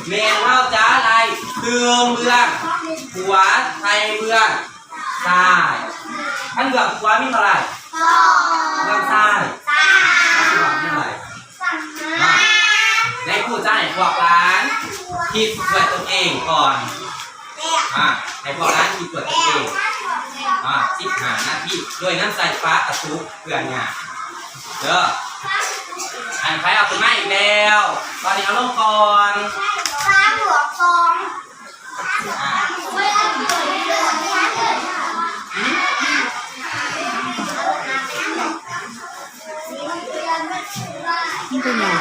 ແມ່ນເຮົາຈະໄລ່ຕື່ມເບື້ອງຂວາໃສ່ເບື້ອງຊ້າຍ. ຄັນເບື້ອງຂວາມີເທົ່າໃດ? ສອງ. ເບື້ອງຊ້າຍ? ສາມ. ເບື້ອງຂວາມີເທົ່າໃດ? ສາມ. ໃນຄູຈະໃຫ້ພວກຫຼານຄິດດ້ວຍຕົນເອງກ່ອນ. ອາ ໃຫ້ພວກຫຼານຄິດດ້ວຍຕົນເອງ ອາ ສິບຫ້ານາທີ ໂດຍນຳໃຊ້ຝາກະຕຸກເພື່ອຫຍ້າເດີ. ອັນໃຜເອົາຂຶ້ນມາອີກແລ້ວ? ຕອນນີ້ເອົາລົງກ່ອນ. ສາມບວກສອງ ອາ ມັນເປັນຫຍັງ?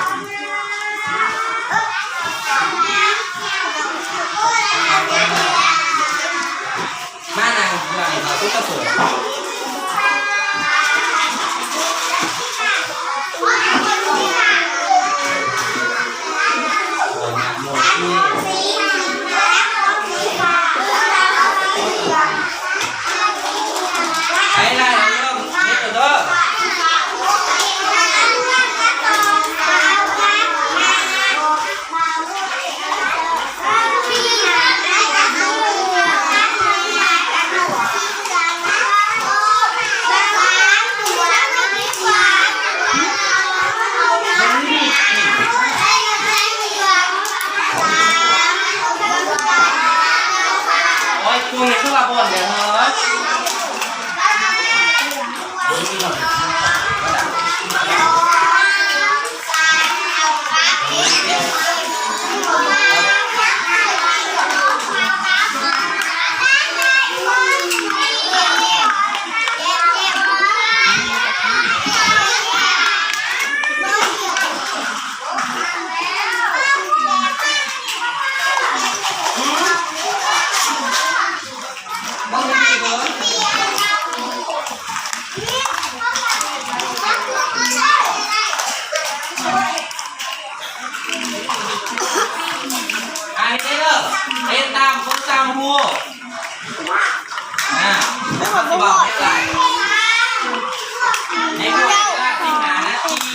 ມານັ່ງເພື່ອໃຫ້ເຂົາສຸກກະສົນ. ໄປໄດ້ແລ້ວ ເຮັດເດີ. ໂອ້ຍ ກຸນນີ້ຄືວ່າບ່ອນແທ້ເຮີ້ຍ. ອ່າ ເຮັດເດີ ເຮັດຕາມຄົນຕາມຮູ້ ອ່າ ເວົ້າໃຫ້ຫຼາຍ ໃຫ້ເວລາສິບຫ້ານາທີ.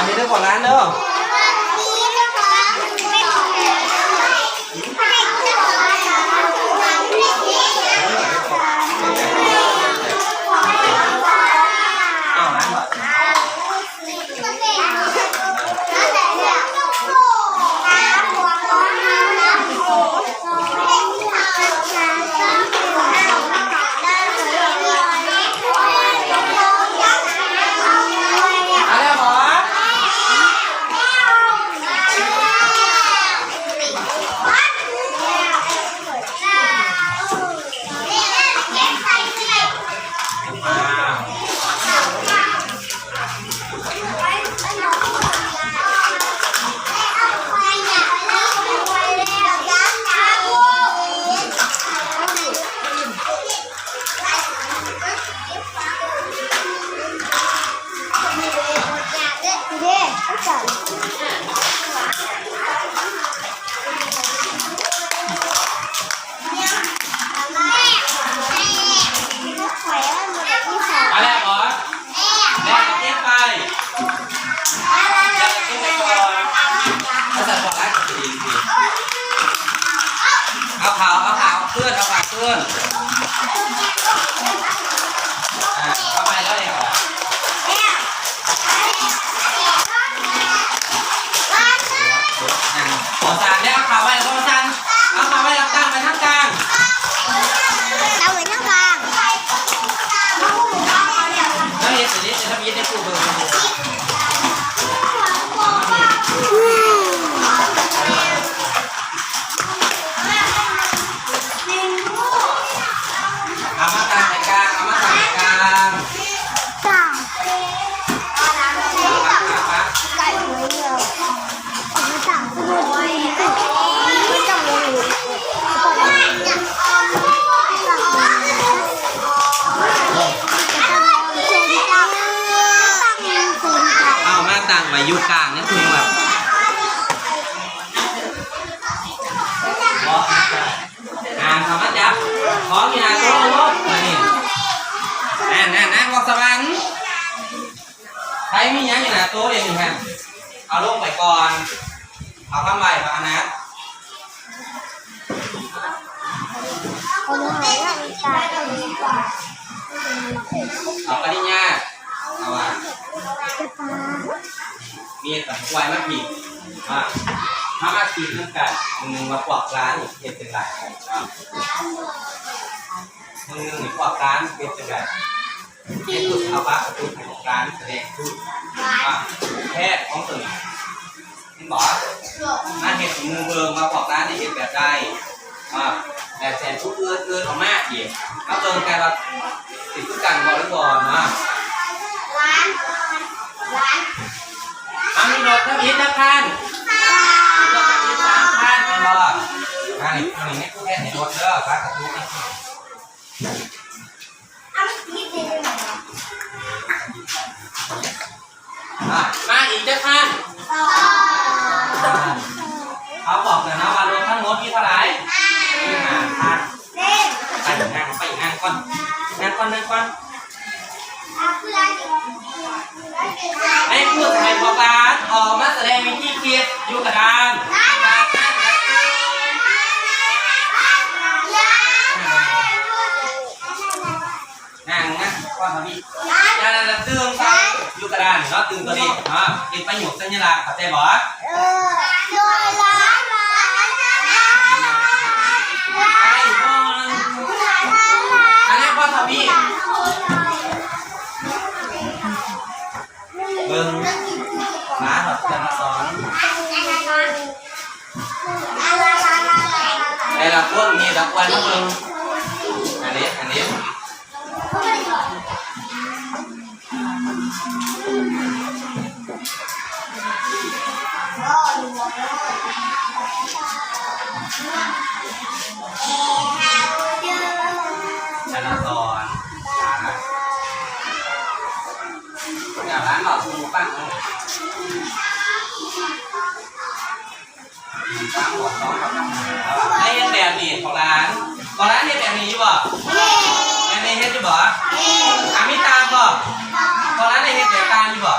ເຮັດເດີພໍ່ຫຼານເດີ. ເອົາແລ້ວບໍ່? ແລ້ວເກັບໄປ ເກັບໄປກ່ອນ ພາສາຂອງຮ້ານກໍຊິດີ ເອົາຂາວ ເອົາຂາວຂຶ້ນ ເອົາຂາວຂຶ້ນ ອ່າ ເອົາໄປແລ້ວເດ ຂໍສານແລ້ວ ເອົາຂາວໄວ້ ຂໍສານ ເອົາຂາວໄວ້ ແລ້ວຕັ້ງໄວ້ທາງກາງ ຕັ້ງໄວ້ທາງກາງ ແລ້ວເຮັດ ເຮັດ ເຮັດ ເຮັດໃຫ້ຜູ້ເບິ່ງ ເອົາມາຕັ້ງໃນກາງ ເອົາມາຕັ້ງໃນກາງ ກາງ ໄກ່ເດີ ເອົາມາຕັ້ງ ເອົາມາຕັ້ງໄວ້ຢູ່ກາງນີ້ຄືແບບ ອ່າ ເຂົ້າມາຈັບຂອງຢູ່ໜ້າໂຕະລູກ ມານີ້ ນັ້ນໆໆ ບອກສະຫວັງ ໃຜມີຫຍັງຢູ່ໜ້າໂຕະເດນີ້ຫັ້ນ ເອົາລົງໄປກ່ອນ ເອົາຄຳໄຫວ້ພະອະນັດ ເອົາປະລິນຍາ ເອົາວ່າ ມີດກັບໄຫວ້ມາພີ້ ອ່າ ເຮົາມາຄິດນຳກັນ ມື້ໜຶ່ງວ່າພວກຫຼານເຮັດຈັ່ງໃດ ອ່າ ມື້ໜຶ່ງພວກຫຼານເຮັດຈັ່ງໃດ ໃຫ້ພຸດເອົາປາກກະຕຸກໃຫ້ພວກຫຼານສະແດງຄື ອ່າ ແພດຂອງຕົນ ເຫັນບໍ່? ມາເຮັດໃຫ້ໝູ່ເບິ່ງວ່າພວກຫຼານນີ້ເຮັດແບບໃດ ອ່າ ແບບແສນຜູ້ອື່ນໆອອກມາອີກ ມາເບິ່ງກັນວ່າຊິຄືກັນບໍ່ຫຼືບໍ່ນະ ຫຼານ ຫຼານ ອ່າ ມີລົດທຳອິດຈັກຄັນ? ມີລົດທຳອິດສາມຄັນ ແມ່ນບໍ່? ອ່າ ນີ້ ນີ້ ໃຫ້ຄູແທນໃຫ້ລົດເດີ ປາກກະຕຸກນີ້ ອ່ະ ມາອີກຈັກຄັນ? ສອງ ເຮົາບອກແລ້ວເນາະວ່າລົດທັງໝົດມີເທົ່າໃດ? ຫ້າ ຫ້າຄັນ. ໄປ ນັ່ງ ໄປ ນັ່ງກ່ອນ ນັ່ງກ່ອນ ນັ່ງກ່ອນ. ໃຫ້ຄູໃຫ້ພວກຫຼານອອກມາສະແດງວິທີຄິດຢູ່ກະດານ. ນັ່ງນະ ຄວາມທຳອິດ ຢ່າລະຕື່ມໃສ່ຢູ່ກະດານເນາະ ຕື່ມຕົວເລກເນາະ ເປັນປະໂຫຍກສັນຍະລັກ ເຂົ້າໃຈບໍ່? ເອີ ໂດຍ ຫຼານ ຫຼານ ຫຼານ ຫຼານ ອັນນັ້ນຄວາມທຳອິດ ເບິ່ງ ມາ ເຮົາຈະມາສອນ ໃນລະຄົນມີລະຄວນມາເບິ່ງ ອັນນີ້ ອັນນີ້ ຈະນະສອນ ນະ ດາວຫຼານເວົ້າສູ່ໝູ່ຟັງເນາະ. ໃຫ້ເຮັດແບບນີ້ ພວກຫຼານ ພວກຫຼານເຮັດແບບນີ້ຢູ່ບໍ່? ແມ່ນເຮັດຢູ່ບໍ່? ອາ ມີຕ່າງບໍ່? ພວກຫຼານໄດ້ເຮັດແບບຕ່າງຢູ່ບໍ່?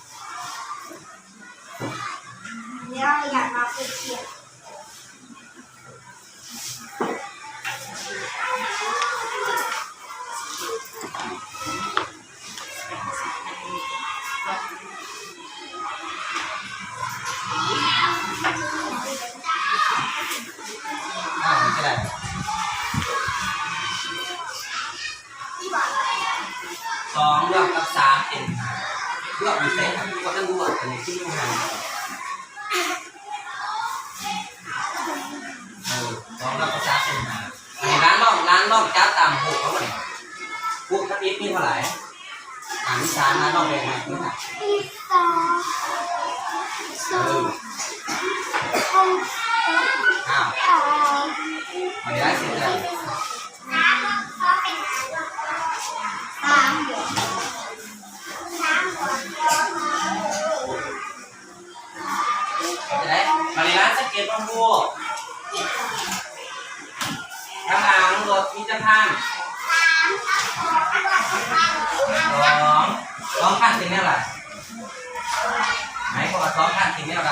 ແລ້ວຢາກມາເປັນເຂດ ອ້າວ ມັນຄືໄດ້ ສອງລວມກັບສາມເປັນຫ້າ ລວມຢູ່ໃສ? ກໍຕ້ອງລວມ ອັນນີ້ຄືຢູ່ຫ່າງ ເອີ ສອງລວມກັບສາມເປັນຫ້າ. ອັນນີ້ຫຼານລອງ ຫຼານລອງຈັບຕາມຮູບເອົາບັດນີ້ ຮູບທຳອິດມີເທົ່າໃດ? ອ່າ ມີສາມ ຫຼານລອງແບ່ງໃຫ້ເພິ່ນ ມີສອງ ສອງ ເອີ ອ້າວ ສາມ ອັນນີ້ຫຼານສິບເທື່ອ ສາມ ສາມ ເປັນຈັ່ງໃດ? ມາລີລາ ສັງເກດເບິ່ງດູ ຂ້າງຫຼັງລົດມີຈັກຄັນ? ສອງ ສອງຄັນເປັນແນວໃດ? ໝາຍຄວາມວ່າສອງຄັນເປັນແນວໃດ?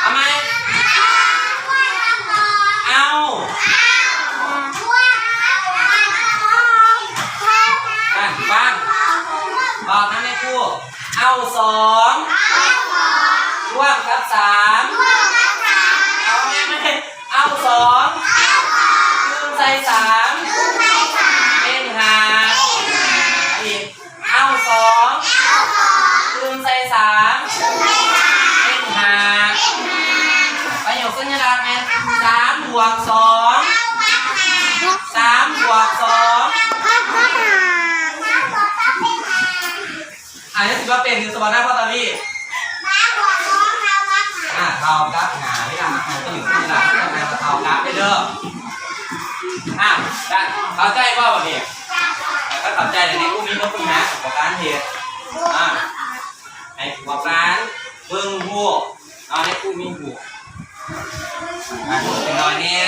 ເອົາໃໝ່ ເອົາ ອ່ະ ຟັງ ບອກນຳແມ່ຄູ ເອົາສອງ ຮ່ວມກັບສາມ ເອົາແມ່ນ ເອົາສອງ ຕື່ມໃສ່ສາມ ເປັນຫ້າ ອີກ ເອົາສອງ ຕື່ມໃສ່ສາມ ເປັນຫ້າ ປະໂຫຍກສັນຍະລັກແມ່ນ ສາມບວກສອງ ສາມບວກສອງ ອ່າ ຍັງຊິບໍ່ເປັນຢູ່ ສະຫວັນນະ ພໍຕາລີ ອ່າ ເທົ່າກັບຫ້າ ເວລາເຮົາເປັນສັນຍະລັກ ເທົ່າກັບເດີ. ເຂົ້າໃຈບໍ່ບັດນີ້? ຖ້າເຂົ້າໃຈແລ້ວນີ້ ຄູມີບົດຝຶກຫັດປະການເຮັດ ອາ ໃຫ້ພວກຫຼານເບິ່ງຮູບ ເອົາ ໃຫ້ຄູມີຮູບ ອາ ຮູບຈັກໜ້ອຍແດ່.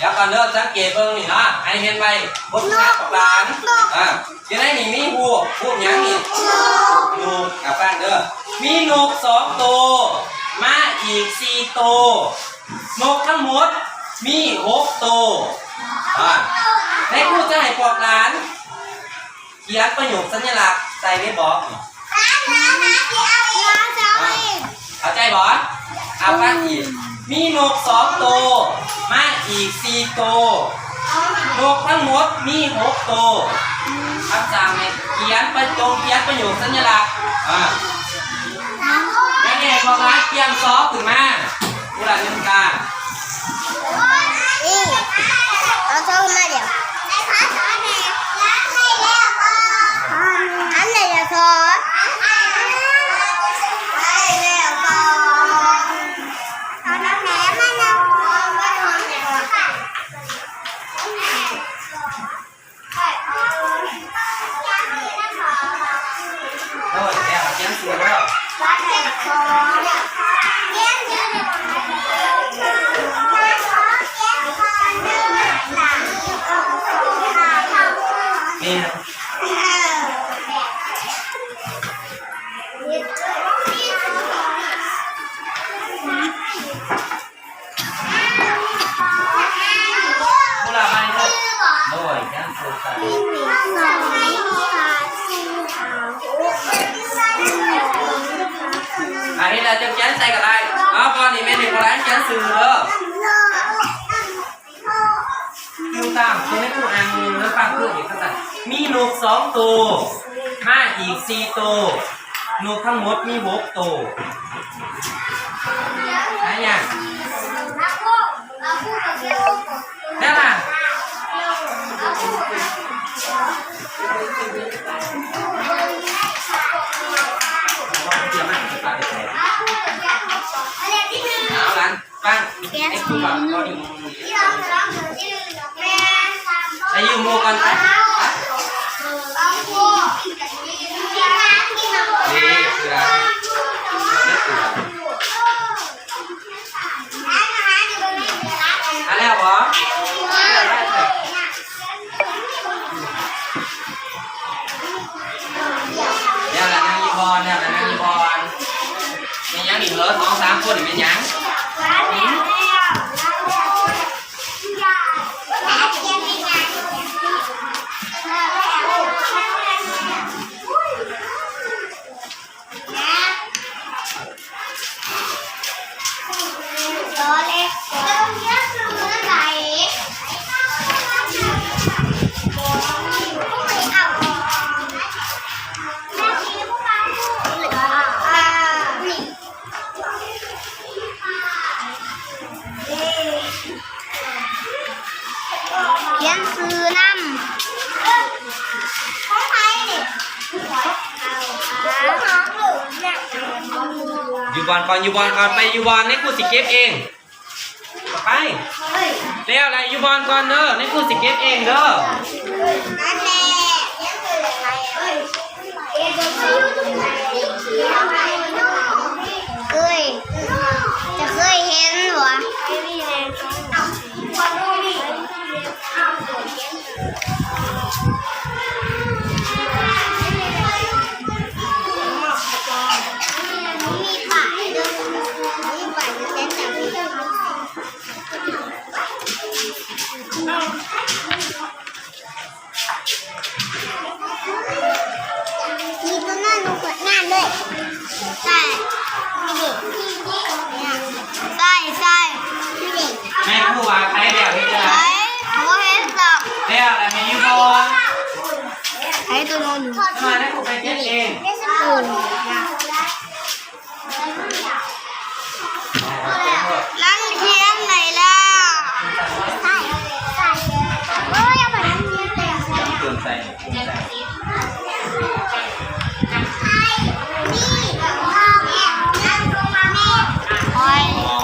ດຽວກ່ອນເດີ ສັງເກດເບິ່ງນີ້ເນາະ ໃຫ້ເຫັນໄວ້ ບົດຝຶກຫັດຂອງຫຼານ ອ່າ ຢູ່ໃນນີ້ມີຮູບ ຮູບຫຍັງນີ້? ນົກ ອ່າ ຟັງເດີ ມີນົກສອງໂຕ ມ້າອີກສີ່ໂຕ ນົກທັງໝົດມີຫົກໂຕ ອ່າ ໃນຄູຈະໃຫ້ພວກຫຼານ ຂຽນປະໂຫຍກສັນຍະລັກໃສ່ໃນບອກນີ້ ເຂົ້າໃຈບໍ່? ເອົາຟັງອີກ ມີນົກສອງໂຕ ມ້າອີກສີ່ໂຕ ນົກທັງໝົດມີຫົກໂຕ. ຄຳສັ່ງໃຫ້ຂຽນປະ ຈົ່ງຂຽນປະໂຫຍກສັນຍະລັກ ອາ ແລ້ວໃຫ້ພວກຫຼານກຽມຊອຂຶ້ນມາ ຜູ້ລະໜຶ່ງກ້ານ. ນີ້ ເອົາໂທມາດຽວ ອັນໃດລະໂທ ໂອ້ຍ ແລ້ວ ຂຽນຊື່ແລ້ວ ແມ່ນ ຜູ້ລະໃບເດີ ໂດຍ ຂຽນຊື່ໃສ່ ອາ ເຮັດແລ້ວຈັ່ງຂຽນໃສ່ກໍໄດ້ ເອົາ ບ່ອນນີ້ແມ່ນໃຫ້ຜູ້ລະຂຽນຊື່ເດີ ຕື່ມຕາມ ຕົວໃນຄູອ່ານເດີ ຟັງຄືອີກ ວ່າຊັ້ນ ມີນົກສອງໂຕ ມ້າອີກສີ່ໂຕ ນົກທັງໝົດມີຫົກໂຕ ຫາຍາກ ແນວລະ ເອົາລະ ຟັງ ໃຫ້ຄູບອກ ໃສ່ຢູ່ໝູ່ກ່ອນໄປ ນີ້ຄືລະ ນີ້ຄືລະ ອາ ແລ້ວບໍ່? ແລ້ວລະ ນັ່ງຢູ່ບ່ອນ ແລ້ວລະ ນັ່ງຢູ່ບ່ອນ. ແມ່ນຫຍັງນີ້ເຫີ? ສອງສາມຄົນນີ້ແມ່ນຫຍັງ? ຂຽນຊື່ນຳ ຢູ່ບ່ອນກ່ອນ ຢູ່ບ່ອນກ່ອນ ໄປຢູ່ບ່ອນ ໃນຄູຊິເກັບເອງ ໄປ ແລ້ວລະ ຢູ່ບ່ອນກ່ອນເດີ ໃນຄູຊິເກັບເອງເດີ. ເອີຍ ຈະເຄີຍເຫັນບໍ່? ມີຕົວນັ້ນລົງກວດງານເລີຍ ໃສ່ ໃສ່ ໃສ່ ໃຫ້ຄູວ່າໄປແລ້ວເຮັດຈັ່ງໃດ? ບໍ່ເຮັດດອກ ແລ້ວລະແມ່ນຢູ່ບໍ່? ໃຫ້ຕົວນັ້ນ ມາໃຫ້ຄູໄປເກັບເອງ. ເອີ ຫຼັງຮຽນໄດ້ແລ້ວ ໂອ້ຍ ເອົາໄປ ໂອ້ຍ.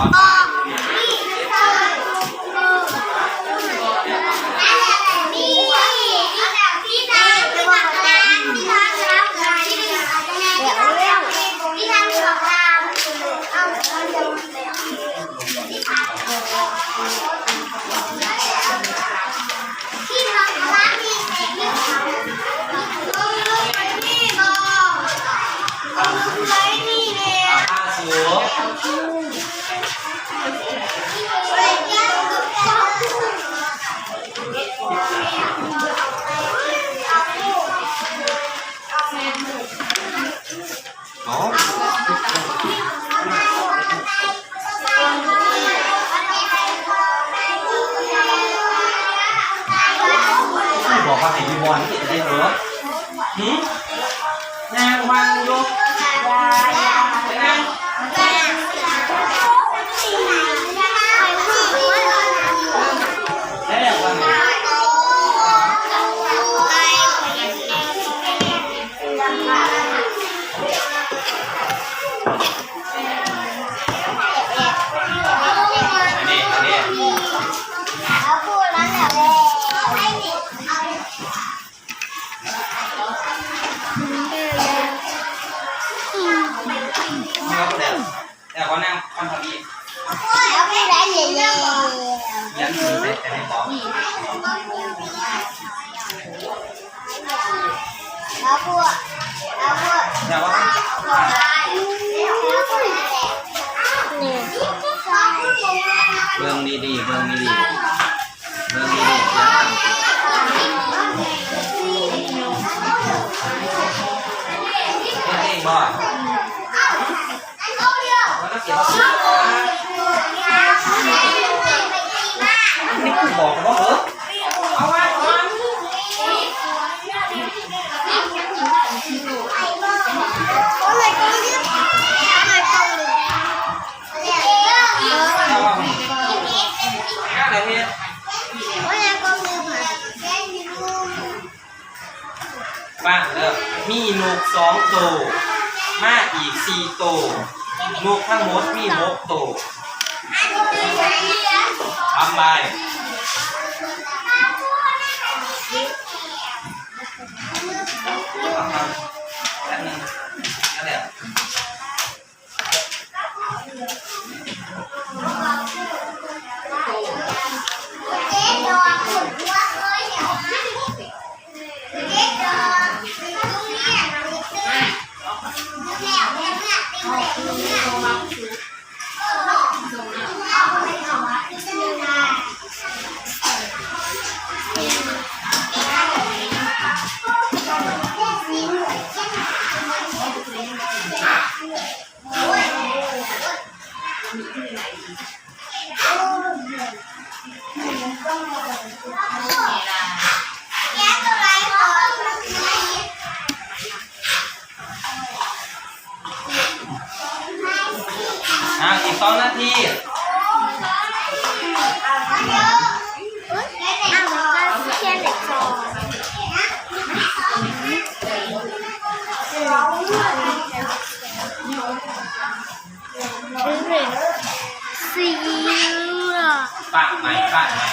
ເນາະ ບອກວ່າໃຫ້ຢູ່ບ່ອນນີ້ຈະໄດ້ເອີ ຫື ຍ່າງວາງຢູ່ ໄປນາງ ໄດ້ແລ້ວວ່າ ແລ້ວກໍນາງຄອນທະວີ ແລ້ວຜູ້ໃດເລີຍ ຍັງຊິໄດ້ແຕ່ໃນບອກ ແລ້ວກໍ ແລ້ວກໍ ເບິ່ງດີໆ ເບິ່ງດີໆ ເບິ່ງດີໆ ເຮັດເອງບໍ່? ຟັງເດີ ມີນົກສອງໂຕ ມ້າອີກສີ່ໂຕ ນົກທັງໝົດມີຫົກໂຕ. ທຳໄມ? ແປັບໜຶ່ງ ນັ້ນແຫຼະ. ອ່າ ອີກສອງນາທີ. ປະໃໝ່ ປະໃໝ່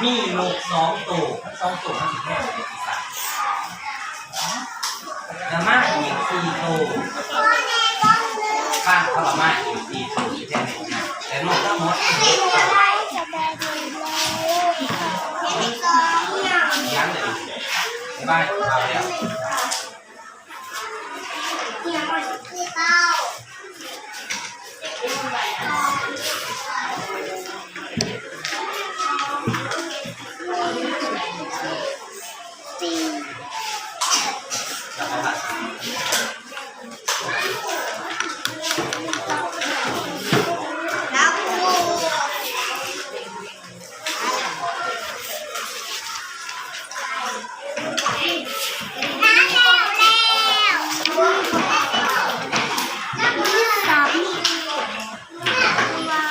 ມີນົກສອງໂຕ ທັງສອງໂຕມັນຊິແທນເປັນອີສານ ແລ້ວມ້າອີກສີ່ໂຕ ປະເຂົ້າມາອີກສີ່ໂຕ ຊິແທນເປັນອີສານ ແຕ່ນົກທັງໝົດ ຍັງເລີຍ ບາຍບາຍ ເອົາແລ້ວ.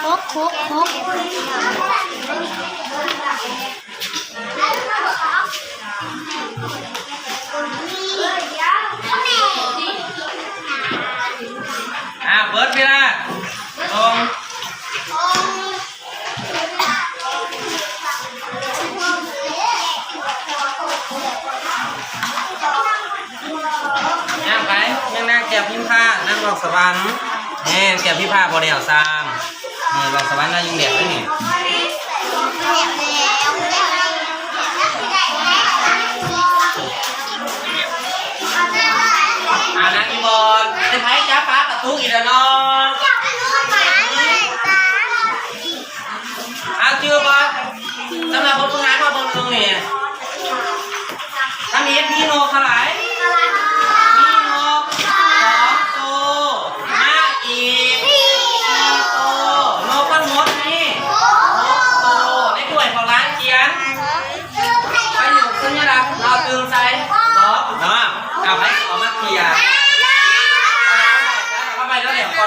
ຫົກ ຫົກ ຫົກ ອ່າ ເບິດເວລາ ລົງ ຍ່າງໄປ ຍັງນາງແກ້ວພິມພາ ນາງດອກສະຫວັນ ແມ່ນ ແກ້ວພິມພາບໍ່ແລ້ວຊ້ຳ ນີ້ດອກສະຫວັນນາງຍັງແລ້ວເດ້ນີ້ ອ່າ ນາງອີ່ບອນ ເປັນໃຜຈັບປາກະຕຸກອີກແລ້ວເນາະ.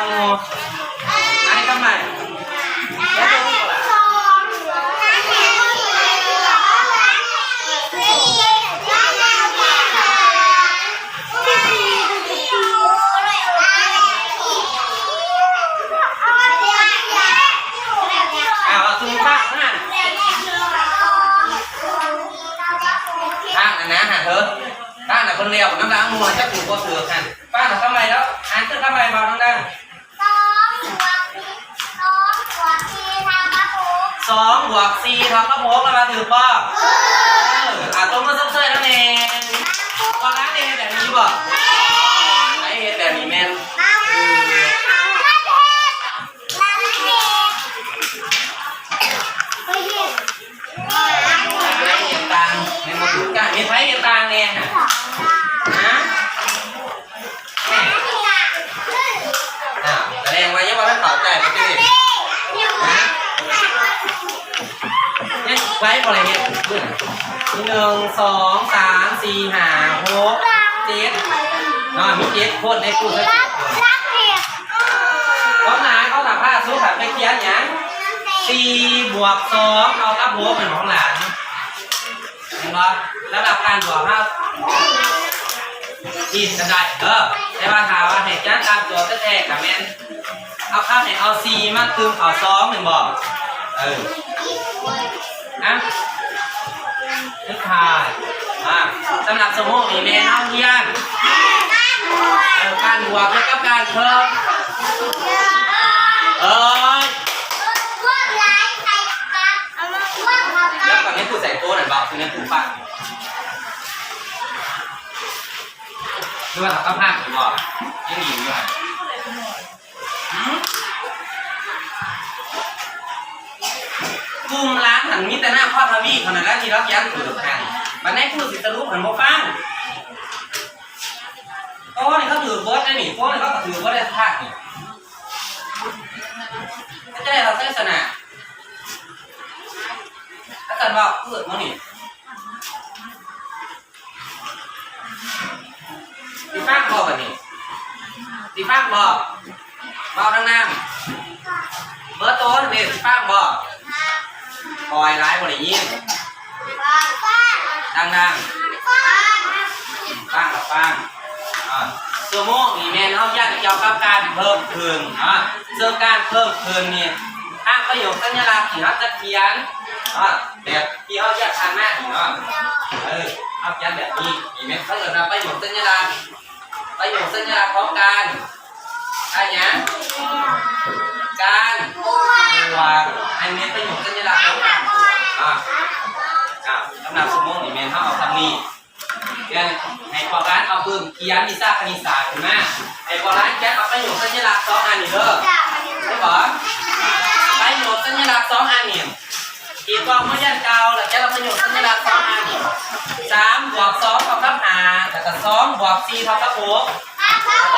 ອັນນີ້ຄຳໃໝ່ ອ້າວ ເອົາຊຸມພາກນັ້ນ ພາກນັ້ນນະ ຫາເທີ ພາກນັ້ນເພິ່ນແລ້ວນຳລາງມົວ ຈັກຖືບໍ່ຖືກຫັ້ນ ປ້ານເອົາຄຳໃໝ່ແລ້ວ ອ່ານຄືຄຳໃໝ່ເວົ້າດັງໆ ສອງບວກສີ່ ສອງບວກສີ່ເທົ່າກັບຫົກ ສອງບວກສີ່ເທົ່າກັບຫົກ ລະວ່າຖືກບໍ່? ເອີ ອ່າ ຕົບມືຊົມເຊີຍນຳແດ່ ຕອນຫຼັງໄດ້ເຮັດແບບນີ້ບໍ່? ໃຜເຮັດແບບນີ້ແມ່ນ? ໃຜເຮັດຕ່າງ ແມ່ນບໍ່? ກະເຮັດ ໃຜເຮັດຕ່າງແດ່ຫະ? ຫະ? ອ້າວ ສະແດງວ່າຍັງບໍ່ທັນເຂົ້າໃຈບໍ່ຕິ? ຫະ? ຍັງ ໃຜບໍ່ໄດ້ເຮັດ? ໜຶ່ງ ສອງ ສາມ ສີ່ ຫ້າ ຫົກ ເຈັດ ເນາະ ມີເຈັດຄົນໃນກຸ່ມ ຂອງຫຼານເຂົາຖ້າພາສຸກໄປຂຽນຫຍັງ? ສີ່ບວກສອງເທົ່າກັບຫົກ ແມ່ນຂອງຫຼານ ເຫັນບໍ່? ລະດັບການບວກເຮົາຜິດກໍໄດ້ເດີ ແຕ່ວ່າຖ້າວ່າໃຫ້ຈັດຕາມໂຈດແທ້ໆ ກໍແມ່ນເອົາ ເອົາໃຫ້ເອົາສີ່ມາຕື່ມເຂົ້າສອງ ແມ່ນບໍ່? ເອີ ນະ ສຸດທ້າຍ ມາ ສຳລັບຊົ່ວໂມງນີ້ແມ່ນເຮົາຮຽນ ເອີ ການບວກ ແລະ ກັບການເພີ່ມ ເອີຍ ແລ້ວກໍໃຫ້ຜູ້ໃສ່ໂຕນັ້ນເວົ້າ ຄືໃຫ້ຜູ້ຟັງ ຫຼືວ່າເຂົາກໍພັກຢູ່ບໍ່? ຍັງຢູ່ຢູ່ຫັ້ນ ຫືມ? ກຸ່ມຫຼານຫັ້ນມີແຕ່ນາງພອນທະວີເທົ່ານັ້ນແຫຼະທີ່ລາວຂຽນຖືກຫັ້ນ ບັດໃນຄູຊິສະຫຼຸບຫັ້ນບໍ່ຟັງ. ໂຕນີ້ເຂົາຖືກເບິດເດ້ນີ້ ໂຕນີ້ເຂົາກໍຖືກເບິດເດ້ພາກນີ້ ເຮັດຈັ່ງໃດເຮົາໄຊຊະນະ? ຖ້າຊັ້ນເວົ້າຄືເຮົານີ້ ຊິຟັງບໍ່ບັດນີ້? ຊິຟັງບໍ່? ເວົ້າດັງໆ ເບີໂຕນເດ ຊິຟັງບໍ່? ຄ່ອຍຫຼາຍບໍ່ໄດ້ຍິນ. ດັງໆ ຟັງລະຟັງ. ອ່າ ຊົ່ວໂມງນີ້ແມ່ນເຮົາຮຽນກ່ຽວກັບການເພີ່ມຂຶ້ນເນາະ ເຊິ່ງການເພີ່ມຂຶ້ນນີ້ ທາງປະໂຫຍກສັນຍະລັກທີ່ເຮົາຈະຂຽນເນາະ ແບບທີ່ເຮົາຮຽນຜ່ານມານີ້ເນາະ ເອີ ເຮົາຂຽນແບບນີ້ ນີ້ແມ່ນເຂົາເອີ້ນວ່າປະໂຫຍກສັນຍະລັກ. ປະໂຫຍກສັນຍະລັກຂອງການ ການຫຍັງ? ການບວກ. ອັນນີ້ປະໂຫຍກສັນຍະລັກຂອງການບວກເນາະ. ອ່າ ສຳລັບຊົ່ວໂມງນີ້ແມ່ນເຮົາເອົາສ່ຳນີ້ ແລ້ວໃຫ້ພວກຫຼານເອົາປຶ້ມຂຽນວິຊາຄະນິດສາດຂຶ້ນມາ ໃຫ້ພວກຫຼານຂຽນເອົາປະໂຫຍກສັນຍະລັກສອງອັນນີ້ເດີ ໄດ້ບໍ່? ປະໂຫຍກສັນຍະລັກສອງອັນນີ້ ທີ່ກອງມາຮຽນເກົ່າ ແລ້ວຈະລະປະໂຫຍກສັນຍະລັກສອງອັນ ສາມບວກສອງເທົ່າກັບຫ້າ ແລ້ວກໍສອງບວກສີ່ເທົ່າກັບຫົກ ເຂົ້າໃຈ